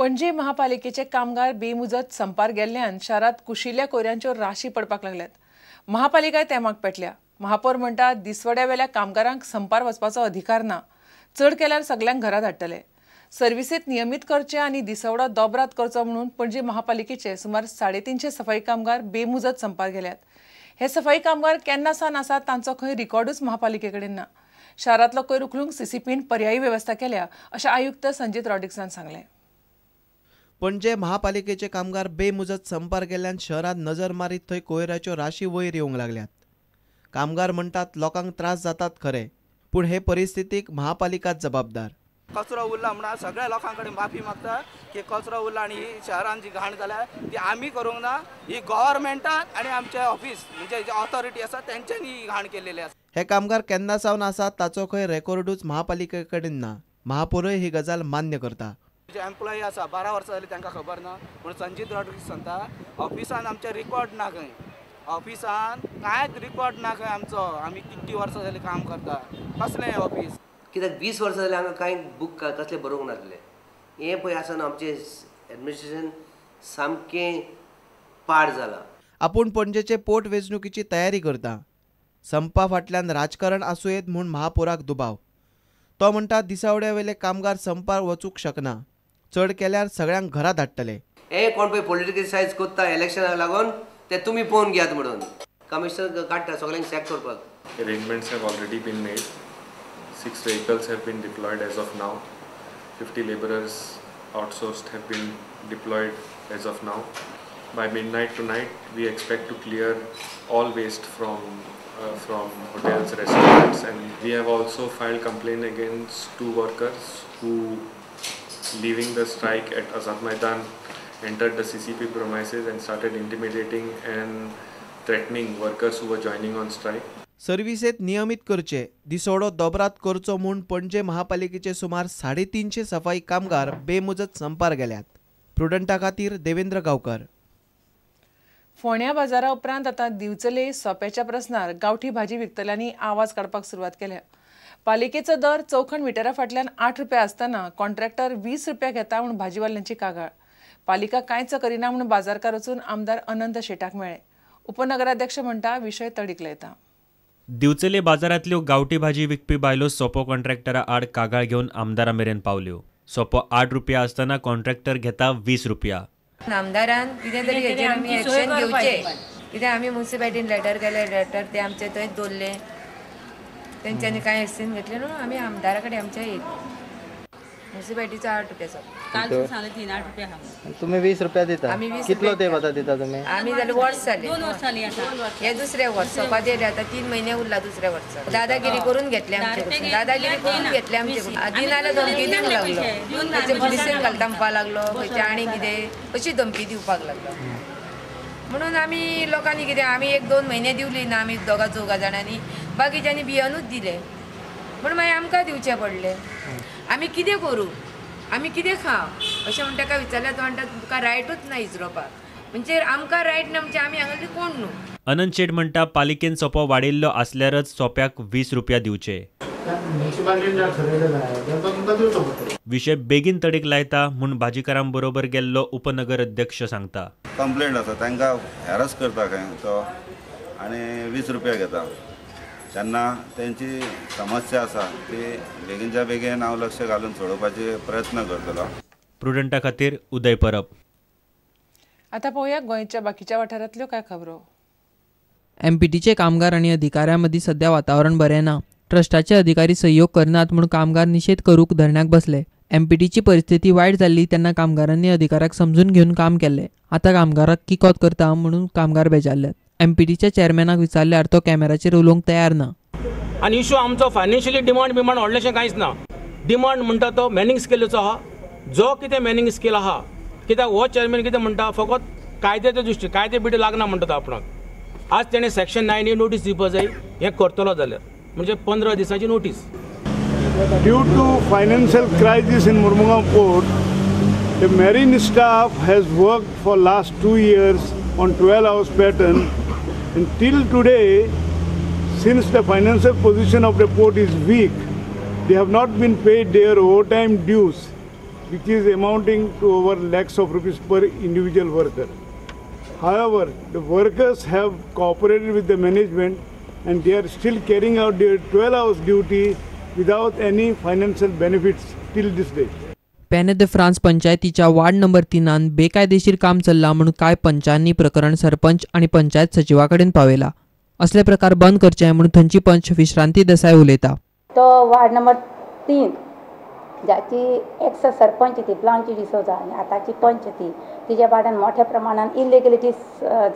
पणजी महापालिकेचे कामगार बेमुजत संपार गेल्ल्यान शारांत कुशिल्ल्या कोयरांच्यो राशी पडपाक लागल्यात. महापालिकाय तेमाक पेटल्या. महापौर म्हणटा दिसवड्यावेल्या कामगारांक संपार वचपाचो अधिकार ना, चड केल्यार सगल्यांक घरा धाडटले. सर्विसेत नियमीत करचे आनी दिसवडो दोबरात करचो म्हणून पणजी महापालिकेचे सुमार 350 सफाई कामगार बेमुजत संपार गेल्यात. हे सफाई कामगार केन्ना सावन आसात तांचो खंय रिकॉर्डूच महापालिके कडेन ना. शारांतलो कोयर उखलूंक सीसीपीन पर्यायी वेवस्था केल्या अशें आयुक्त संजीत रॉड्रिग्सान सांगलें. पणजे महापालिकेचे कामगार बेमुजत संपार गेल्ल्यान शहरांत नजर मारीत थंय कोयराच्यो राशी वयर येवंक लागल्यात. कामगार म्हणटात लोकांक त्रास जातात खरे, पूण हे परिस्थितीक महापालिकाच जबाबदार. कचरो उरला म्हणून सगळ्या लोकां कडेन माफी मागता की कचरो उरला आनी ही शहरान जी घाण जाल्या ती आमी करूंक ना, ही गव्हर्मेंटान आनी आमचे ऑफिस म्हणजे जे ऑथॉरिटी आसा तेंच्यांनी ही घाण केलेली आसा. हे कामगार केन्ना सावन आसात ताचो खंय रेकॉर्डूच महापालिके कडेन ना. महापौरय ही गजाल मान्य करता. जे एम्प्लॉई आसा 12 वर्सां जाली तांकां खबर ना, पूण संजीत रॉड्रिग्स सांगता ऑफिसान आमचे रिकॉर्ड ना, खंय ऑफिसान कांयच रिकॉर्ड ना खंय आमचो, आमी कितली वर्सां जाली काम करता, कसलें हें ऑफिस. कित्याक 20 वर्सां जालीं हांगा कांय बूक कसलें बरोवंक नासलें. हें पळय आसा न्हू आमचें एडमिनिस्ट्रेशन सामकें पाड जालां. आपूण पणजेचे पोट वेंचणुकीची तयारी करता. संपा फाटल्यान राजकारण आसूं येत म्हूण महापौराक दुबाव. तो म्हणटा दिसावड्यावेले कामगार संपार वचूंक शकना, चड केल्यार सगळ्यांक घरा धाडटले. हे कोण पळय पॉलिटिकल सायज कोत्ता इलेक्शनाक लागून ते तुमी पळोवन घेयात म्हणून कमिशनर काडटा सगळ्यांक सॅक करपाक. Arrangements have already been made. 6 vehicles have been deployed as of now. 50 laborers outsourced have been deployed as of now. By midnight tonight, we expect to clear all waste from hotels, restaurants, and we have also filed complaint against 2 workers who, leaving the strike at Azad Maidan, entered the CCP premises and started intimidating and threatening workers who were joining on strike. सर्विसेत नियमित करचे, दिसवडो दोबरात करचो म्हूण पणजे महापालिकेचे सुमार 350 सफाई कामगार बेमुजत संपार गेल्यात. प्रुडंटा खातीर देवेंद्र गांवकर. फोंड्या बाजारा उपरांत आतां दिवचले सोप्याच्या प्रस्नार गांवठी भाजी विकतल्यांनी आवाज काडपाक सुरवात केल्या. पालिकेचो दर चौखण मिटरा फाटल्यान 8 रुपया आसतना कॉन्ट्रॅक्टर 20 रुपया घेता म्हूण भाजीवाल्यांची कागाळ. पालिका कांयच करिना म्हूण बाजारकार वचून आमदार अनंत शेटाक मेळ्ळे. उपनगराध्यक्ष म्हणटा विशय तडीक लायता. दिवचले बाजारांतल्यो गांवठी भाजी विकपी बायलो सोपो कॉन्ट्रॅक्टरा आड कागाळ घेवन आमदारा मेरेन पावल्यो. सोपो 8 रुपया आसतना कॉन्ट्रॅक्टर घेता 20 रुपया. आमदारान कितें तरी हेजेर आमी एक्शन घेवचें, कित्याक आमी मुन्सिपालिटीन लेटर केलें, लेटर ते आमचे थंयच दवरलें, तेंच्यांनी कांय एक्शन घेतलें न्हू. आमी आमदारा कडेन आमच्या येयले. मुन्सिपालिटीचो 8 रुपया सोपो, तुमी 20 रुपया दिता. कितलो तेप आतां दिता तुमी? आमी जालें वर्स जालें, 2 वर्स जालीं आतां, हें दुसरें वर्स सोपा दिलें, आतां 3 म्हयने उरला दुसऱ्या वर्सा. दादागिरी करून घेतले आमचे कडसून, दादागिरी करून घेतले आमचे कडसून. दिनाल्या धमकी दिवंक लागलो, खंयचे पुलिसेन घालता म्हणपाक लागलो, खंयचे आनी कितें अशी धमकी दिवपाक लागलो. म्हणून आमी लोकांनी कितें आमी 1-2 म्हयने दिवली ना, आमी दोगां चौगां जाणांनी, बाकीच्यांनी बियनूच दिले, म्हूण मागीर आमकां दिवचें पडलें. आमी कितें करूं, आमी कितें खावं अशें म्हण ताका विचारल्यार तो म्हणटा तुका रायटूच ना इजरोवपाक. म्हणजे आमकां रायट ना म्हणजे आमी हांगा कोण न्हू. अनंत शेट म्हणटा पालिकेन सोपो वाडिल्लो आसल्यारच सोप्याक 20 रुपया दिवचे. विशय बेगीन तडीक लायता म्हूण भाजीकारां बरोबर गेल्लो उपनगर अध्यक्ष सांगता. कंप्लेंट आसा तांकां हॅरस करता खंय तो आनी 20 रुपया घेता. तेन्ना तेंची समस्या आसा ती बेगीनच्या बेगीन हांव लक्ष घालून सोडोवपाचे प्रयत्न करतलो. प्रुडंटा खातीर उदय परब. आतां पळोवया गोंयच्या बाकीच्या वाठारांतल्यो कांय खबरो. एमपीटीचे कामगार आनी अधिकाऱ्यां मदीं सध्या वातावरण बरें ना. ट्रस्टाचे अधिकारी सहयोग करनात म्हूण कामगार निशेध करूंक धरण्याक बसले. एमपीटीची परिस्थिती वायट जाल्ली तेन्ना कामगारांनी अधिकाऱ्याक समजून घेवन काम केल्लें. आतां कामगाराक किकोत करता म्हणून कामगार बेजारल्यात. एमपीटीच्या चेअरमॅनाक विचारल्यार तो कॅमेराचेर उलोवंक तयार ना. आनी इशू आमचो फायनान्शियली डिमांड बिमांड व्हडलेशें कांयच ना. डिमांड म्हणटा तो मॅनिंग स्केलीचो आहा, जो कितें मॅनिंग स्केल आहा, कित्याक हो चेअरमॅन कितें म्हणटा फकत कायद्याच्या दृश्टी कायदे बिडे लागना म्हणटा तो आपणाक. आज तेणें सेक्शन 9 ही नोटीस दिवपा जाय, हें करतलो जाल्यार म्हणजे 15 दिसांची notice. Due to financial crisis in Mormugao port, the marine staff has worked for last 2 years on 12 hours pattern, and till today, since the financial position of the port is weak, they have not been paid their overtime dues. which is amounting to over lakhs of rupees per individual worker. However, the workers have cooperated with the management and they are still carrying out their 12 hours duty without any financial benefits till this day. Penha de France पंचायतीच्या ward number 3 बेकायदेशीर काम चल्ला म्हणून कांय पंचांनी प्रकरण सरपंच आनी पंचायत सचिवा कडेन पावयला. असले प्रकार बंद करचे म्हणून थंयची पंच विश्रांती देसाय उलयता. तो वार्ड नंबर 3 जाची एक्स सरपंच ती ब्लांची डिसोजा आनी आतांची पंच ती तिच्या वार्डान मोठ्या प्रमाणान इलिगलिटीज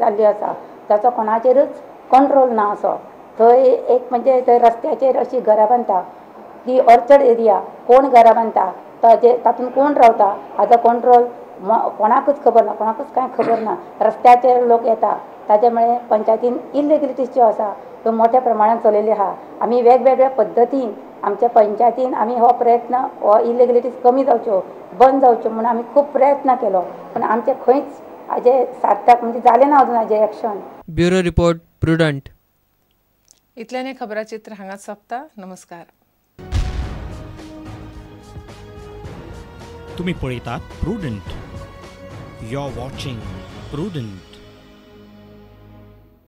जाल्ल्यो आसा. ताचो कोणाचेरूच कंट्रोल ना असो. थंय एक म्हणजे थंय रस्त्याचेर अशी घरां बांदता ती ऑर्चर्ड एरिया, कोण घरां बांदता ताजे तातूंत कोण रावता हाजो कंट्रोल कोणाकूच खबर ना, कोणाकूच कांय खबर ना. रस्त्याचेर लोक येता, ताजे मुळे पंचायतीन इलिगलिटीज ज्यो आसा त्यो मोठ्या प्रमाणान चलयल्यो आहा. आमी वेगवेगळ्या पद्दतीन आमच्या पंचायतीन आमी हो प्रयत्न हो इलिगलिटीज कमी जावच्यो बंद जावच्यो म्हणून आमी खूब प्रयत्न केलो, पूण आमचें खंयच हाजें सार्थक म्हणजे जालें ना अजून हाजें एक्शन. Bureau report, Prudent. इतल्यान हें खबराचित्र हांगाच सोंपता. नमस्कार. तुम्ही पळयतात Prudent. You are watching Prudent.